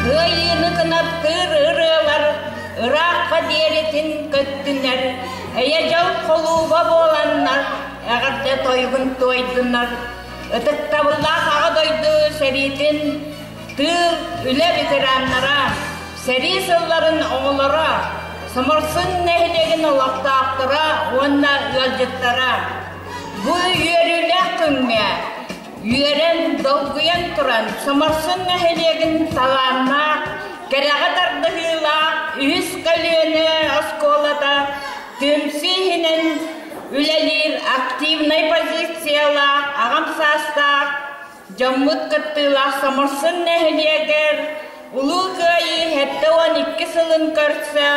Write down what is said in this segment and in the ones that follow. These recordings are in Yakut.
Кыайыыны кынаттыыр ырыалар ыраахха диэритин көттүнэр, эйэ-дьол холууба буоланнар, эҕэрдэ тойугун туойдунар. Ытыктабыллаах Аҕа дойду сэриитин Тыыл, үлэ ветераннара, сэрии сылларын оҕолоро, Соморсун нэһилиэгин олохтоохторо уонна ыалдьыттара. Бу үөрүүлээх күҥҥэ үөрэн, долгуйан туран Соморсун нэһилиэгин талааннаах, кэрэҕэ тардыһыылаах үһүс көлүөнэ оскуолата түмсүү иһинэн үлэлиир активнай позициялаах аҕам саастаах дьоммут кыттыылаах Соморсун нэһилиэгэр Улуу Кыайыы 72 сылын көрсө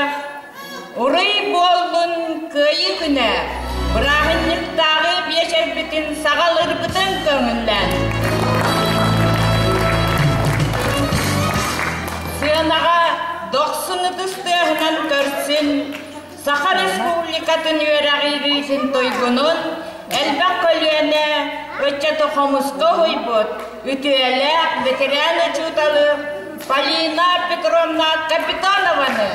Уруй буоллун Кыайыы күнэ бырааһынньыктааҕы биэчэрбитин саҕалыырбытын көҥүллээн. Сыанаҕа дохсун ытыс тыаһынан көрсүн Саха Республикатын үөрэҕириитин туйгунун, элбэх көлүөнэ ыччаты хомуска уһуйбут үтүөлээх ветеран учууталы Полина Петровна Капитонованы.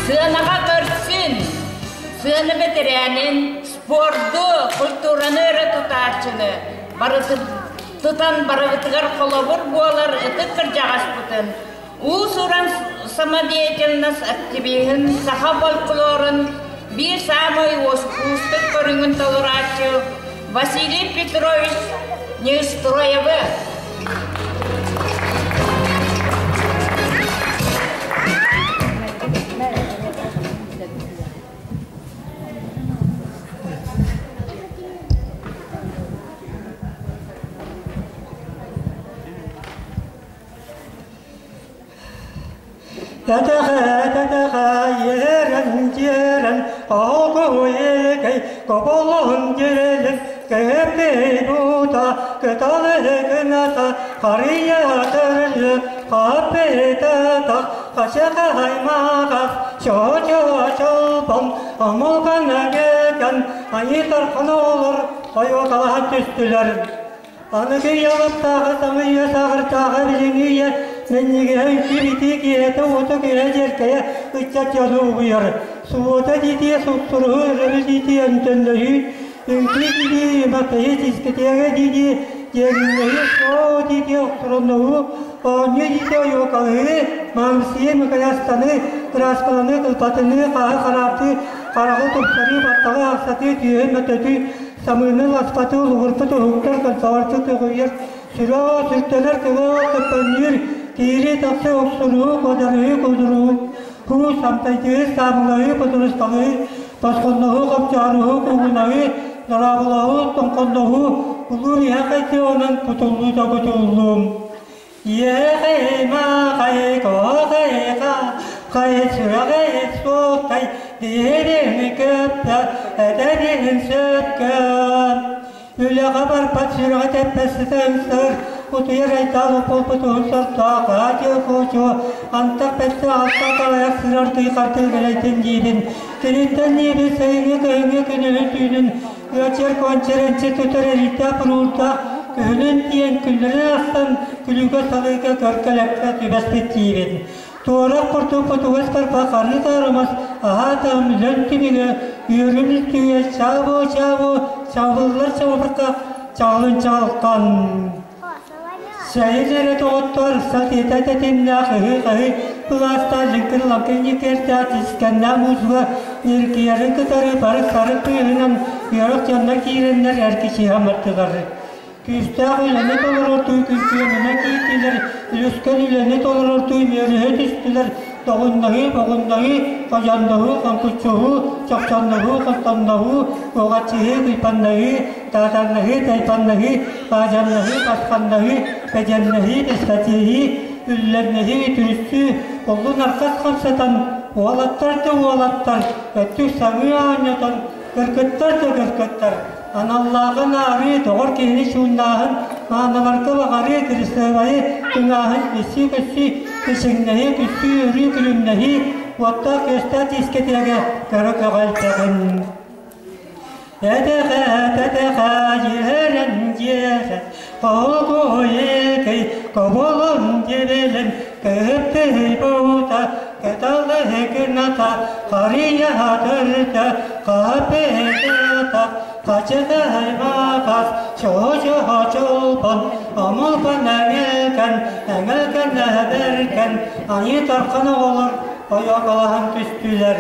Сыанаҕа көрсүн, сыана бэтэрээнин, спорду, культураны өрө тутааччыны барытын тутан барыбытыгар холобур буолар ытык кырдьаҕаспытын, уус-уран самодеятельность активиһын, саха фольклорун биир саамай уустук көрүҥүн толорооччу Василий Петрович Неустроевы. Тэтэхэ, тэтэхэ, иэрэн, тиэрэн, Кого коболон дьэрэлин кэһэппэй буута кыталы гыната харыйа төрүллү хаппетата хачакаймаҕас чо-чо-чолбон омулганагекан айыы тархан оҕолор ойуокалаһан түстүлэр. Аныгы ыйалаптааҕы саҥа үйэ сааҕыртааҕы билиҥҥи үйэ мэнньигэһэ үҥкүү битии киэһэтэ уоту киһэ дьэркэйэ ыччат дьону угуйар. Субуота диитиэ суптуруһу өрөбүл диитиэ өнтөннөһүү, үҥкүү диитиэ юматыһыы, дискотека диитиэ дьиэгиҥнэһии, шоу диитиэ охторонноһуу, оонньуу диитиэ ойуокалаһыы, маамсыйыы, мыкайастаныы, кырааскаланыы, кылбатыныы, хааһы хараартыы, хараҕы тупсарыы, баттаҕы ахсатыы, түөһү мөтөтүү, Самыыны ласпаты улугурбут уһуктар концоварты көҕүйэр, сүрэҕэ сүртэнэр көҕө көппөннүүр, киирии тахсы охсуруһуу, куодарыһыы, куудуруһуу, куу, самтайдыһыы, саамылаһыы, кутурусталыһыы, босхонноһуу, хопчооруһуу, куугунаһыы, дорооболоһуу, тоҥхонноһуу, улуу иһэ хайдыаҕынан кутуллуу да кутуллуум. Иэхэй-маахай, коохай-ха, хай сүрэҕэй суохтай, диэриҥи кытта этэриҥ сөпкө. Үлэҕэ барбат сүрэҕэ тэппэт сытан сыр, утуйар айтаал буолбутун сортоох аатыы-куучу, антах бэттэ алта талайах сырартыы хартыы кэлэйтин диибин. Киниттэн ниэби сайыҥҥы кыһыҥҥы күнүһүн түүнүн Ыачыр кончеренчи тутар эрийтэ пуруурдаах күһүнүн тиийэн күллэрин ахсан күлүүгэ-салыыга көркөлөккө түбэспит диибин. Туорах курдук кутугас барба ханыы таарымас аһаа-таам үлэн түмүгэ үөрүн үстүүгэ чаабу-чаабу чаабыллар чабырка чаҕылын чаҕылхан. Сайын эрэ доҕоттор сатыыта тэтимнээх ыһыы-хаһыы былаастаах лыҥкыр-лаҥкыр ньикиэрдээх искэннээх муусука ньиргийэрин кытары бары сары тыаһынан үөрэх дьонно киирэннэр эргичиһэ бардылар. Күүстээх үлэни толорортуу күргүөмүнэн киирдилэр, үлүскэн үлэни толорортуу үмүөрүһэ түстүлэр, тоҕуннаһыы, боҕуннаһыы, ходьонноһуу, хоҥкуччуһуу, чохчонноһуу, хотонноһуу, уоҕаччыһыы, кыйпаннаһыы, таатаннаһыы, тайпаннаһыы, баадьаннаһыы, басханнаһыы, бэдьэннэһии, бэстэтиһии, үллэрнэһии, үтүрүссүү, оллун арҕас хамсатан, уолаттар да уолаттар, өттүк саҥыы оонньотон, кыргыттар да кыргыттар, аналлааҕын аарыы, доҕор киһини чууннааһын, мааналарга баҕарыы, кырысыабайы тыҥааһын, үссүү-көссүү, кичиҥнэһии, күссүү, өрүү күлүмнэһии, уоттаах-күөстээх тиискэтиэгэ көрө көҕөлтөҕүн. Этэхэ, тэтэхэ, дьиэрэн дьиэрэн, Колгуйекей, коболон дебелен, Кыптый бута, кыталы гыната, Хария төрүтэ, капетата, Качытай макас, чо-чо чолпон, Омулпан эҥэлкэн, эҥэлкэн эбэркэн, Айыы тархан оҕолор ойоҕолоһон түстүлэр.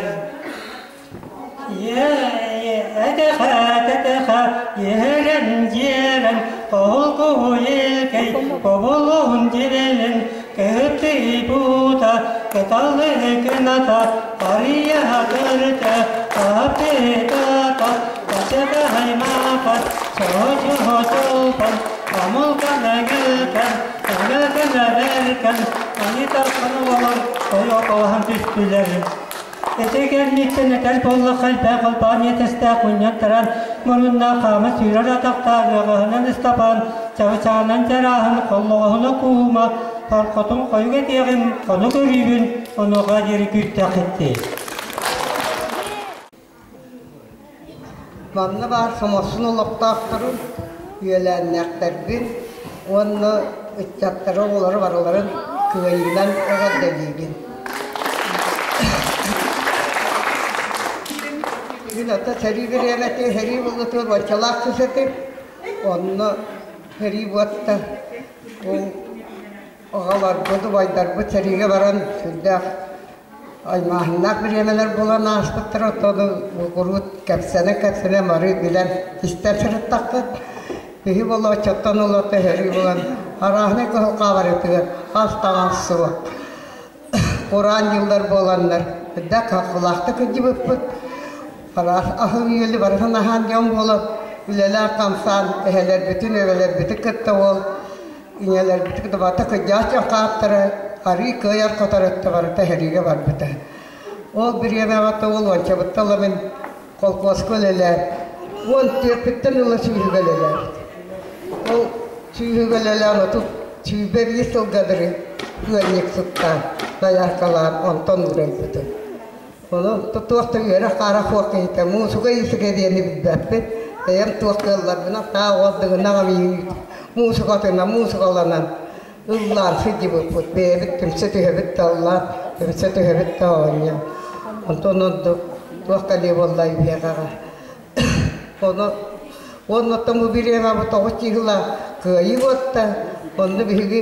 Этэхэ, иһэрэн дьиэрэн, Холкуйекей, кобулун дьирэлин, Кытый буута, кыталы гыната, Арыйа төрүтэ, аппетата, Качакаймакас, чо-чо-чолпон, Омулкан эҥэлкэн, эҥэлкэн эбэркэн, Анитархан олор, ойоҕолоһон түстүлэр. Ити кэнниттэн этэр буоллахха элбэх холбоон иэтэстээх мунньан-таран, муруннаах хаама сүүрэр атахтаах ыаҕаһынан Ыстапаан, чабычаанан Дьарааһын, холлоҕоһуна Кууһума, хорхотун хойук этиэҕим, хону көрүүбүн, онуоха диэри күүттэххит дии. Манна баар Соморсун олохтоохторун, үөлээннээхтэрбин уонна ыччаттары оҕолору барыларын кыайыынан эҕэрдэлиибин. Мин ата сэрии бириэмэтэ сэрии буолуутугар уончалаах сыс этим. Онно сэрии буотта ол Оҕолорбут, убайдарбыт сэриигэ баран сүрдээх аймааһыннаах бириэмэлэр буолан ааспыттара, оттон куруут кэпсэнэ-кэпсэнэ бары билэн истэр сырыттахпыт. Биһи болооччоттон олорто сэрии буолан арааһынай кыһыл барытыгар ас таҥас суох. Кураан дьыллар буоланнар үрдэх хаххалаахтык кырдьыбыппыт. Араас аһы-үөлү барытын аһаан дьон буолан үлэлээн-хамсаан эһэлэрбитин, эбэлэрбитин кытта уол Ийэлэрбит кытыбата кырдьаҕас дьахтааттара арыы кыайар-хотор өттө барыта сэриигэ барбыта. Ол бириэмэҕэ ол уончабыттан ыла мин Холкуоска үлэлээн, 14-питтэн ыла сүүһүгэ үлэлээбит. Ол сүүһүгэ үлэлээн 31 сылга дылы ыанньыксыттаан, дояркалаан онтон уурайбытым. Ону туох да үөрэх хаара суох киһитэ, муусука иисигэ диэни билбэппин. Бэйэм туох кыалларбынан таах уол дыгынаҕым муусукатынан муусукаланан ыллаан сылдьыбыппыт. Бэйэбит түмсэ түһэбит да ыллаан, түмсэ түһэбит да оонньоон. Онтон ордук туох кэлиэ буолла үһүөҕэҕэ. Ону уонна оттон бу бириэмэбит тоҕус чыыһыла кыайыы буотта. Онно биһиги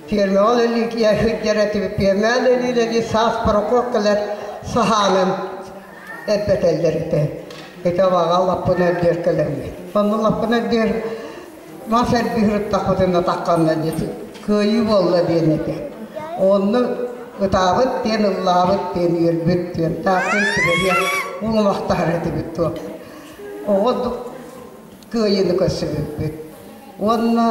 фермаҕа үлэлии сылдьар этибит. Фермаҕа үлэлии-үлэлии саас борокуот кэлэр саһаанын эрбэтэллэр этэ. Ити абаҕа лаппын өрдүөр кэлэммит. Онно лаппын өрдүөр мас эрбии сырыттахпытына тахханна диэти кыайыы буолла диэн этэ. Онно ытаабыт диэн ыллаабыт диэн үөрбүт диэн таахтын түбэһиэх улумахтаһар этибит туох. Оҕо кыайыыны көрсүбүппүт. Уонна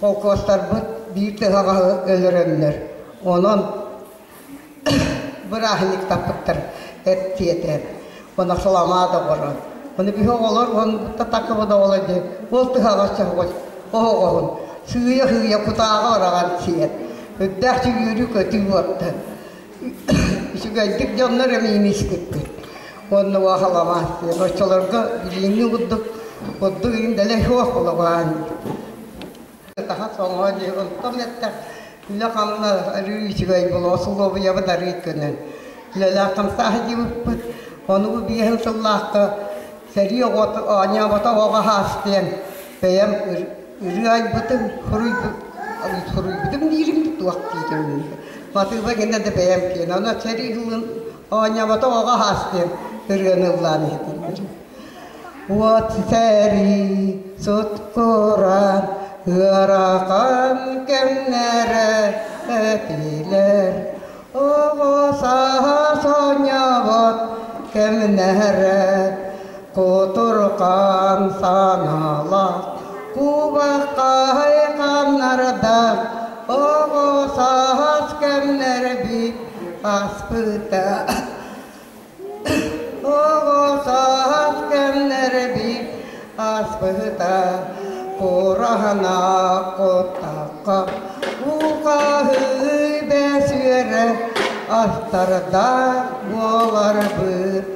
холкуостарбыт биир тыһаҕаһы өлөрөннөр. Онон бырааһынньыктаппыттар эт диэтэ. Уонна саламаат оҥорон. Ону биһи оҕолор уон такыбыт оҕолор диэн ол тыһаҕас чоһоҕос оһоҕоһун сыыйа-сыыйа кутааҕа ораҕан сиэн үрдээх үөрүү көтүү буолта. Үчүгэйдик дьоннор эмиин испиппит. Уонна уохаламаат диэн оччолорго билиҥҥи курдук курдук иҥдэлэ суох буолаҕаан. Таһа соҥоо дии онтон эттэх үлэ-хамнас арыы үчүгэй буолуо усулуобуйабыт арыы көнөн үлэлээх-хамсаах диэбиппит ону бу биэһин сыллаахха сэрии оҕото оонньооботох оҕо хаас диэн бэйэм ырыа айбытым суруйбутум диирим туох диирим матыыба гинэ да бэйэм киэн ону сэрии сылын оонньооботох оҕо хаас диэн ырыаны ыллаан иһитиннэрим Уот сэрии суткуран ыарахан кэмнэрэ этилэр, оҕо сааһа сонньобот кэмнэрэ, кутурҕан санаалаах кубаххай ханнарда, оҕо саас кэмнэрбит аспыта. Оҕо саас кэмнэрбит ааспыта, кураһана куттахха ухаһыы бэс үөрэ астарда буоларбыт.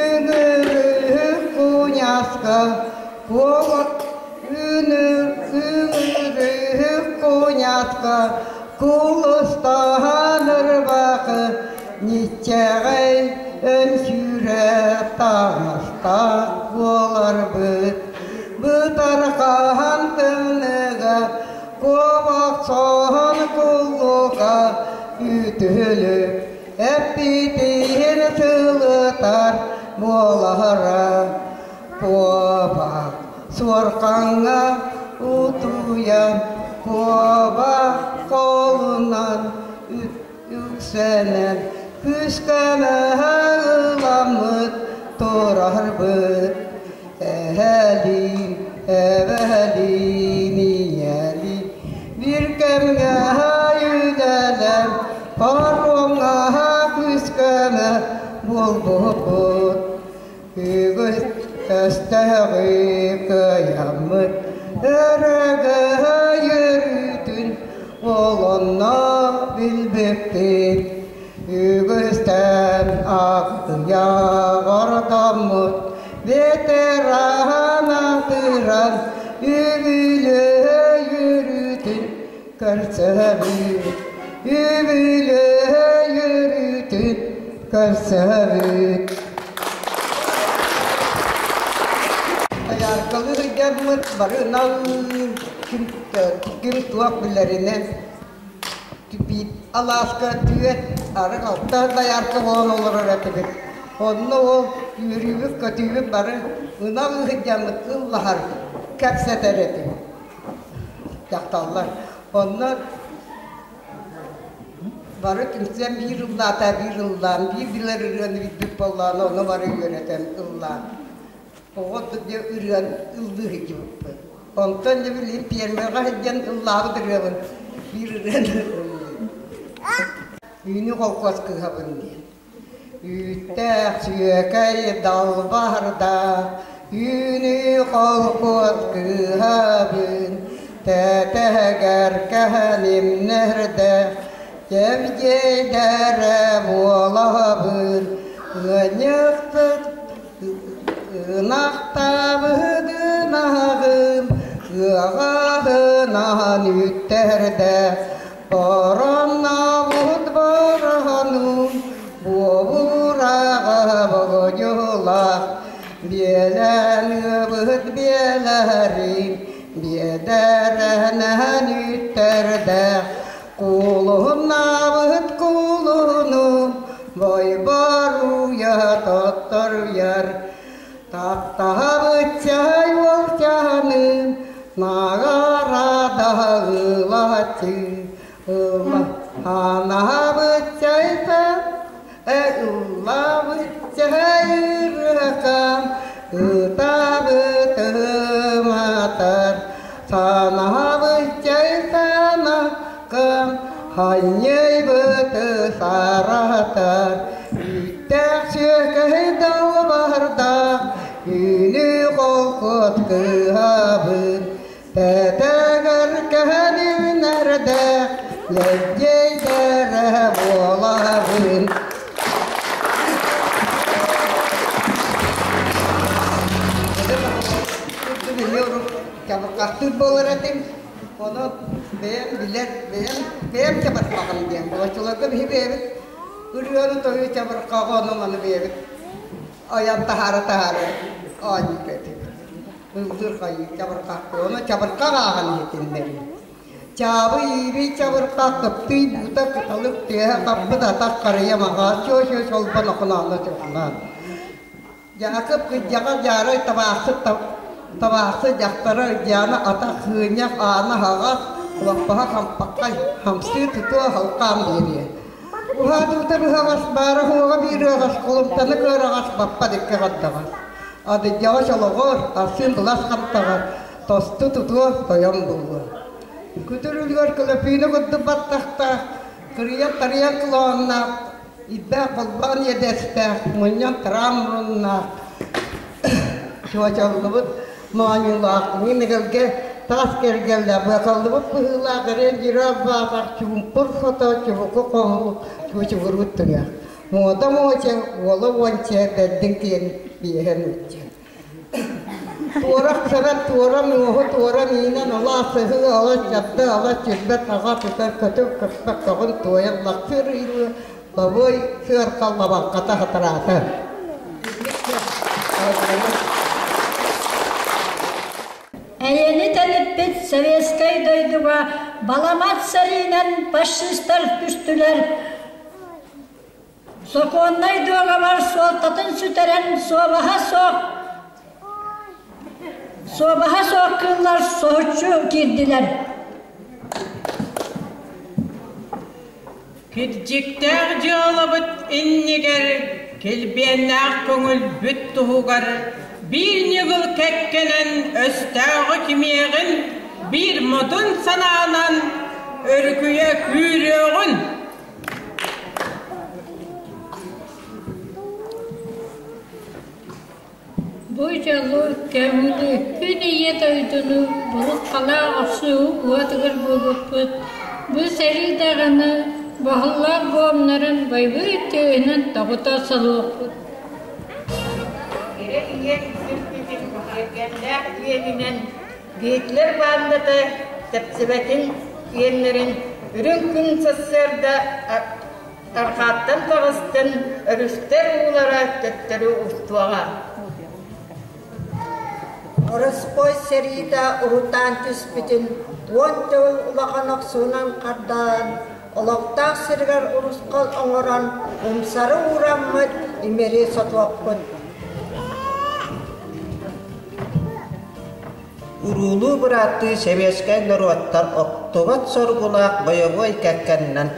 Үҥүрү куняска Үҥүрү куняска Кулустаан ырбаахы ниччэҕэй өнсүүрэ таҥастаах буоларбыт. Бытархаһан тымныыга куобах соһон куллуга үтүлү эппитин сылытар буолара. Куобах суорҕаҥҥа утуйан, куобах холунан үксэнэн, күүскэ ыламмыт турарбыт. Эһэлиин, эбэлиин, ийэлиин биир кэмҥэ үлэлэр, паромҥа күүскэ буолбуппут. Үгүс өстөөҕү кыайаммыт өрөгөй өрүүтүн ол онно билбиппит. Үгүстэн ахтыйа ордоммут ветеран атыран үбүлүөй өрүүтүн көрсөбүт. Үбүлүөй өрүүтүн көрсөбүт. Айааркалыы сылдьаммыт барынан ким, ким туох билэринэн биир алааска түөрт арык алта доярка буолан олорор этибит. Онно ол үөрүүбүт-көтүүбүт бары ынах ыһыдьаммыт ыллаһар, кэпсэтэр этибит. Дьахталлар. Онно Бары түмсэн биир ыллаата биир ыллаан, биир билэр ырыаны билбит буоллаҕына, ону бары үөрэтэн ыллаан. Оҕо дьэ ырыан ыллыы сылдьыбыппыт. Онтон дьэ билигин пиэрмэҕэ сылдьан ыллаабыт ырыабын биир ырыаны ыллыыбын. Үүнүү холкуос кыыһабын диэн. Үүттээх сүөкэй далбардаах, үүнүү холкуос кыыһабын, тэтэһэгэр кэһэнимнэрдээх, чэбдиэйдэрэ буолабын, ыанньыксыт ынахтаабытын аҕым, ыаҕаһынан үттэрдээх, Бороннообут бороонум, буобураҕа боҕодьулаах, биэлээн ыабыт биэлэрим, биэдэрэнэн үттэрдээх, кулуһуннаабыт кулунум, бойборуйа тотторуйар, Таптаһабыт чай уолчааным, наҕараада ылааччы, ыллаһанаһабыт чайта, ыллаабыт чай ырыакам, ытаабыт ыматар, санаабыт чай санакам, ханньайбыт саратар, Үүттээх сүөкэһи далбардаах, үүнүү холкуот кыыһабын, тэтэгэр кэһэн үүнэрдээх, лэбдьэйдэрэ буолабын. Чабырҕахтыыр буолар этим. Ону бэйэм билэр, бэйэм, бэйэм чабырҕаҕым диэн. Оччолорго биһи бэйэбит Ырыаны тойу чабырҕаҕа ону маны бэйэбит айан таһаара-таһаара оонньуур этибит. Ыллыыр хайыы чабырҕахпыт. Ону чабырҕах ааҕан иһитиннэрии. Чаабы иибий чабырҕах кыптый буута кыталык тыаһа хаппыт атах харыйа маҕаас чуо-чуо чолбон охоноонно чохоноон. Дьаакып кырдьаҕас дьаарай табаахсыт табаахсыт дьахтара Ырдьаана атах сыынньах аана аһаҕас, лаппаһа хампаххай, хамсыы тутуо халкаан биэриэ. Уһаатыбыта быһаҕас, баара-суоҕа биир ыаҕас, холумтаны кыараҕас, баппат икки хардаҕас. Адыдьаҕа чолоҕор, арсыын былас хантаҕар, тосту тутуо, тойон булуо. Күтүр үлүгэр көлөпүүнэ курдук баттахтаах, кырыйан-тарыйан кылоонноох, Ирдээх холбоон иэдэстээх, мунньан тыраан муруннаах, чуочаллыбыт моонньуулаах, мин эгэлгэ таас кэргэллээх, быакаллыбыт быһыылаах эриэн дьүрэ баатах, чуумпур хото, чубуку хоһу, чуучугуруут туйах. Муода муоча, уола уонча, бэрдин киэн биэһэн үччэ. Туора сэрэ туора муоһу туора миинэн ала сыһыы ала чабда ала чирбэт аҕа тутар көтөр көппөх көҕүн туойан лахсыр ыйылы лабой сыархал лабаҥхата хатараата. Эйэни тэниппит советскай дойдуга баламат сэриинэн фашистар түстүлэр. Сокуоннай дуогабар суолтатын сүтэрэн суобаһа суох суобаһа суох кыыллар соһуччу киирдилэр. Кирдьиктээх дьыалабыт иннигэр килбиэннээх көҥүлбүт туһугар биир ньыгыл кэккэнэн өстөөҕү кимиэҕин биир модун санаанан өрүкүйэ күүрүөҕүн! Бу дьолу көҥүлү күн ийэ дойдуну бурут-халаа охсуһуу уотугар буолбуппут. Бу сэрии даҕаны баһыллаах буомнарын бойбуй тыаһынан тоҕута солуохпут. Кэрэ ийэ сирбитин тиэргэннээх иэнинэн Гитлер баандата тэпсибэтин иэннэрин үрүҥ күн сарсыарда арҕааттан таҕыстын, өрүстэр уулара төттөрү устуоҕа. Ороспуой сэриитэ урутаан түспүтүн 10 төгүл улахан охсуунан хардаан, олохтоох сиригэр урусхал оҥорон, умсары уураммыт имири сотуохпут. Уруулуу бырааттыы сэбиэскэй норуоттар охтубат соргулаах бойобуой кэккэннэн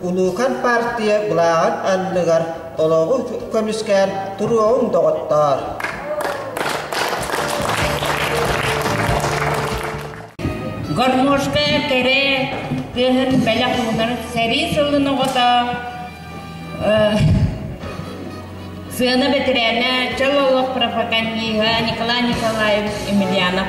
улуукан партия былааҕын анныгар олоҕу көмүскээн туруоҕуҥ доҕоттоор! Гармошка кэрэ тыаһын бэлэх уунар сэрии сылын оҕото. Сыана бэтэрээнэ, чөл олох пропагандиһа Николай Николаевич Емельянов.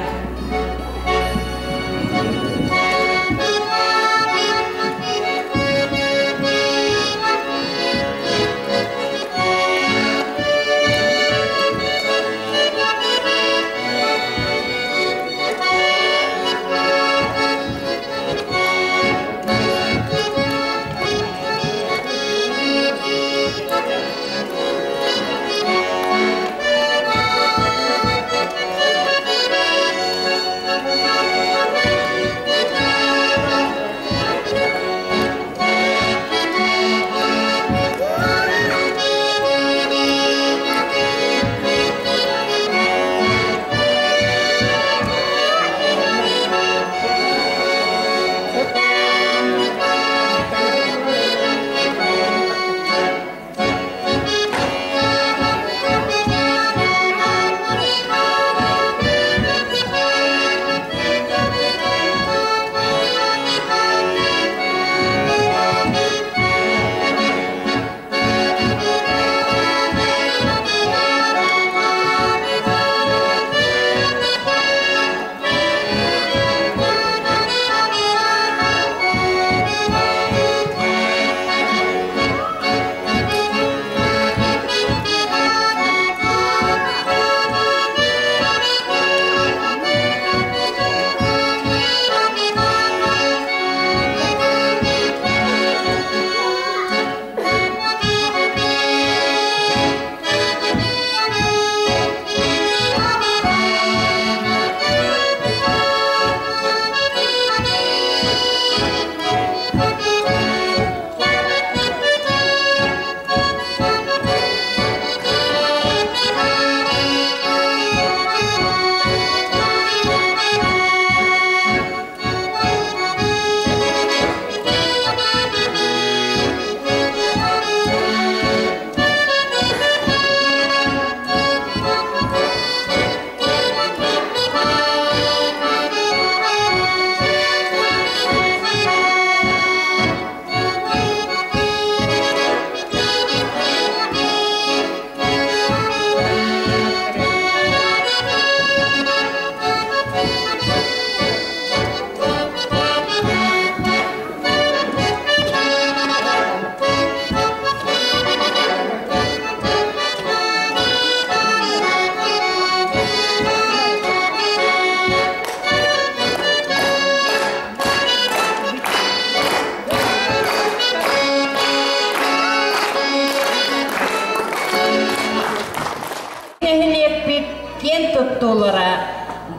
Нэһилиэкпит киэн туттуулара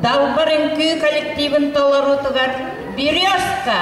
Далбар үҥкүү коллективын толоруутугар «Березка»